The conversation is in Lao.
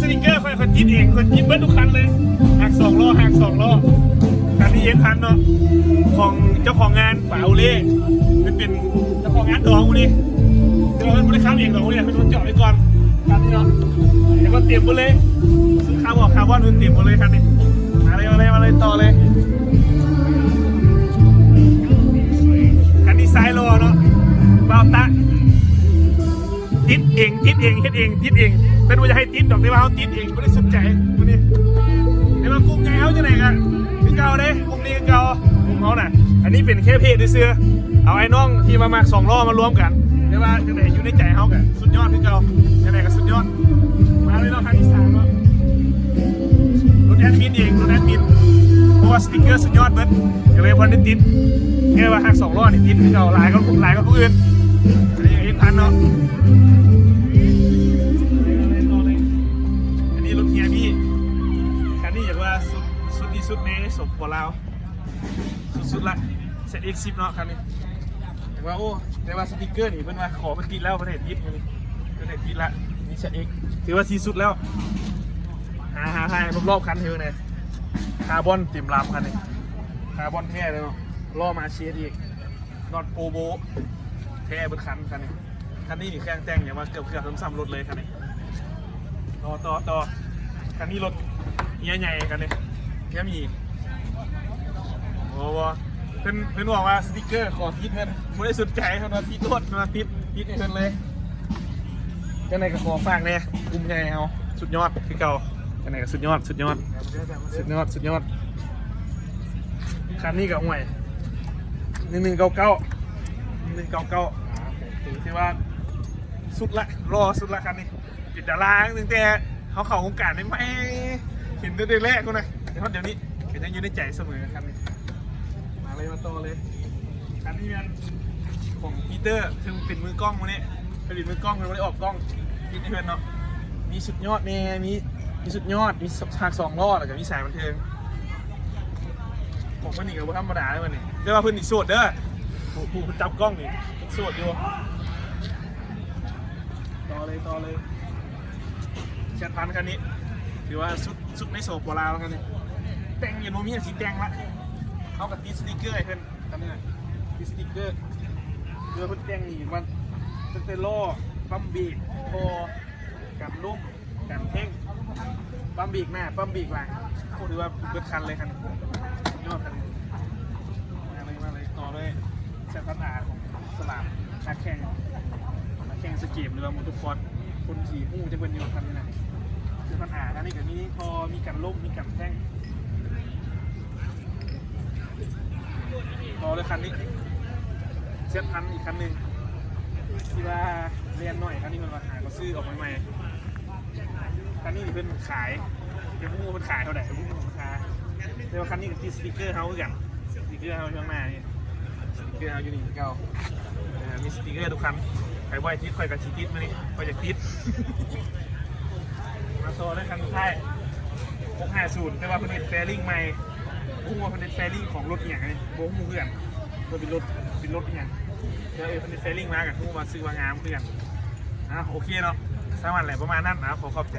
ສຕິກເກີຂ້ອຍ ຂ້ອຍຕິດເອງ ຂ້ອຍຕິດເບິດທຸກຄັນເລີຍ. ຮັກສອງລໍ້ ຮັກສອງລໍ້. ຄັນນີ້ເອັດພັນເນາະ ຂອງເຈົ້າຂອງງານປາໂອເລ ເພິ່ນເປັນເຈົ້າຂອງງານດອງພຸ້ນນີ້ ແຕ່ວ່າເພິ່ນບໍ່ໄດ້ຂັບເອງດອກ ເພິ່ນເປັນຄົນຈອດໄວ້ກ່ອນ. ຄັນນີ້ເນາະ ເຫັນວ່າເຕັມໝົດເລີຍ ຊຸດຄາບອນ ຄາບອນເພິ່ນເຕັມໝົດເລີຍຄັນນີ້. ມາເລີຍ ມາເລີຍ ມາເລີຍ ຕໍ່ເລີຍ. ຄັນນີ້ຊາຍຫຼໍ່ເນາະ ບ່າວຕະ ຕິດເອງ ຕິດເອງ ເຮັດເອງ ຕິດເອງ. ເພິ່ນບໍ່ຢາກໃຫ້ຕິດດອກ ແຕ່ວ່າເຮົາຕິດເອງ ບໍ່ໄດ້ສົນໃຈມື້ນີ້. ແຕ່ວ່າກຸ່ມໃຫຍ່ເຮົາຈັ່ງໃດກໍຄືເກົ່າເດ້ ກຸ່ມນີ້ຄືເກົ່າ ກຸ່ມເຮົານະ. ອັນນີ້ເປັນແຄ່ເພຈຊື່ໆ ເອົາໄອ້ນ້ອງທີ່ວ່າມັກສອງລໍ້ມາລວມກັນ. ແຕ່ວ່າຈັ່ງໃດຢູ່ໃນໃຈເຮົາກໍສຸດຍອດຄືເກົ່າ ຈັ່ງໃດກໍສຸດຍອດ. ມາເລີຍເນາະ ຄັນທີສາມເນາະ ລົດແອດມິນເອງ ລົດແອດມິນ ເພາະວ່າສະຕິກເກີສຸດຍອດເບິດ ກໍເລີຍບໍ່ໄດ້ຕິດ. ແຕ່ວ່າຮັກສອງລໍ້ນີ້ຕິດຄືເກົ່າ ຫຼາຍກວ່າ ຫຼາຍກວ່າຜູ້ອື່ນ. ອັນນີ້ເຮັດພັນເນາະ. ອັນນີ້ລົດເຮຍບີ ຄັນນີ້ຢາກວ່າສຸດ ສຸດທີ່ສຸດໃນ ສປປ ລາວ ສຸດໆ ລະ ແຊັດເອັກສິບເນາະ ຄັນນີ້. ແຕ່ວ່າ ໂອ້ ແຕ່ວ່າສະຕິກເກີນີ້ເພິ່ນວ່າຂໍເພິ່ນຕິດແລ້ວ ເພິ່ນໃຫ້ຕິດ ເພິ່ນໃຫ້ຕິດລະ. ມີແຊັດເອັກ ຖືວ່າທີ່ສຸດແລ້ວ. ຫາ ຫາຖ່າຍຮອບໆ ຄັນໃຫ້ເບິ່ງແດ່. ຄາບອນເຕັມລຳຄັນນີ້ ຄາບອນແທ້ເລີຍເນາະ. ລໍ້ມາເຊດອີກ ນັອດໂປໂບ ແທ້ເບິດຄັນ ຄັນນີ້. ຄັນນີ້ນີ້ເຄື່ອງແຕ່ງຫຍັງວ່າເກືອບໆ ສ່ຳໆ ລົດເລີຍຄັນນີ້. ຕໍ່ ຕໍ່ ຕໍ່ ຄັນນີ້ລົດເຮຍໃຫຍ່ ຄັນນີ້ ເຮຍໝີ. ໂອ້ ບໍ່ ເພິ່ນ ເພິ່ນບອກວ່າສະຕິກເກີຂໍຕິດເພິ່ນ ບໍ່ໄດ້ສົນໃຈ ເພິ່ນວ່າຕິດໂລດ ເພິ່ນວ່າຕິດ ຕິດໃຫ້ເພິ່ນເລີຍ. ຈັ່ງໃດກໍຂໍຝາກແດ່ ກຸ່ມໃຫຍ່ເຮົາ ສຸດຍອດຄືເກົ່າ. ຈັ່ງໃດກໍສຸດຍອດ ສຸດຍອດ ສຸດຍອດ ສຸດຍອດ. ຄັນນີ້ກໍ ຫ້ວຍ ໜຶ່ງໜຶ່ງເກົ້າເກົ້າ ໜຶ່ງໜຶ່ງເກົ້າເກົ້າ ຖືວ່າສຸດລະ ຫຼໍ່ສຸດລະຄັນນີ້. ເປັນດາລາຕັ້ງແຕ່ເຮົາເຂົ້າວົງການໃໝ່ໆ ເຫັນຕັ້ງແຕ່ແລກພຸ້ນນະ ແຕ່ຮອດດຽວນີ້ກໍຍັງຢູ່ໃນໃຈສະເໝີຄັນນີ້. ມາເລີຍ ມາຕໍ່ເລີຍ. ຄັນນີ້ແມ່ນຂອງປີເຕີ ເຊິ່ງເປັນມືກ້ອງມື້ນີ້ ເປັນມືກ້ອງ ເພິ່ນບໍ່ໄດ້ອອກກ້ອງ ຕິດໃຫ້ເພິ່ນເນາະ. ມີສຸດຍອດແດ່ ມີ ມີສຸດຍອດ ມີສາກສອງລໍ້ ແລ້ວກໍມີສາຍບັນເທີງ. ຂອງເພິ່ນນີ້ກໍບໍ່ທຳມະດາເດ້ເພິ່ນນີ້ ແຕ່ວ່າເພິ່ນນີ້ໂສດເດີ ຜູ້ ຜູ້ຈັບກ້ອງນີ້ໂສດຢູ່. ຕໍ່ເລີຍ ຕໍ່ເລີຍ ແຊັດພັນຄັນນີ້ ຖືວ່າສຸດ ສຸດໃນ ສປປ ລາວ ຄັນນີ້. ແຕ່ງຍັງບໍ່ມີອັນຊິແຕ່ງລະ ເຮົາກໍຕິດສະຕິກເກີໃຫ້ເພິ່ນ ຄັນນີ້ນະ ຕິດສະຕິກເກີ ເພື່ອເພິ່ນແຕ່ງນີ້ວ່າ ຕັ້ງແຕ່ລໍ້ ປ້ຳເບກ ທໍ່ ກັນລົ້ມ ກັນແທ່ງ ປ້ຳເບກໜ້າ ປ້ຳເບກຫຼັງ ໂອ້ ຖືວ່າເບິດຄັນເລີຍຄັນນີ້ ຍອດຄັນນີ້. ມາເລີຍ ມາເລີຍ ຕໍ່ເລີຍ ແຊັດພັນອາ ຂອງສະຫຼາມ ນັກແຂ່ງ ນັກແຂ່ງສະເກມ ຫຼືວ່າໂມໂຕຄອສ ຄົນທີ່ຮູ້ຈະເບິ່ງຢູ່ຄັນນີ້ນະ ແຊັດພັນອາ. ຄັນນີ້ກໍມີທໍ່ ມີກັນລົ້ມ ມີກັນແທ່ງ. ຕໍ່ເລີຍຄັນນີ້ ແຊັດພັນອີກຄັນໜຶ່ງ ທີ່ວ່າແລ່ນໜ້ອຍ ຄັນນີ້ເພິ່ນວ່າຫາກໍຊື້ອອກໃໝ່ໆ. ຄັນນີ້ເພິ່ນຂາຍ ຍັງບໍ່ຮູ້ວ່າເພິ່ນຂາຍເທົ່າໃດ ບໍ່ຮູ້ລາຄາ ແຕ່ວ່າຄັນນີ້ກໍຕິດສະຕິກເກີເຮົາຄືກັນ ສະຕິກເກີເຮົາຢູ່ຂ້າງໜ້ານີ້ ສະຕິກເກີເຮົາຢູ່ນີ້ຄືເກົ່າ. ເອີ ມີສະຕິກເກີທຸກຄັນ ໃຜບໍ່ໃຫ້ຕິດ ຂ້ອຍກໍຊິຕິດມື້ນີ້ ຂ້ອຍຢາກຕິດ. ມາຕໍ່ເລີຍຄັນສຸດທ້າຍ ຫົກຫ້າສູນ ແຕ່ວ່າເພິ່ນເຮັດແຟລິ້ງໃໝ່ ບໍ່ຮູ້ວ່າເພິ່ນເຮັດແຟລິ້ງຂອງລົດອີ່ຫຍັງນີ້ ບໍ່ຮູ້ຄືກັນ ວ່າເປັນລົດ ເປັນລົດອີ່ຫຍັງ. ແຕ່ວ່າເພິ່ນເຮັດແຟລິ້ງມາກໍຮູ້ວ່າ ຊື່ວ່າງາມຄືກັນ. ອ່າ ໂອເຄເນາະ ສ່ຳນັ້ນແຫຼະ ປະມານນັ້ນນະ ຂໍຂອບໃຈ.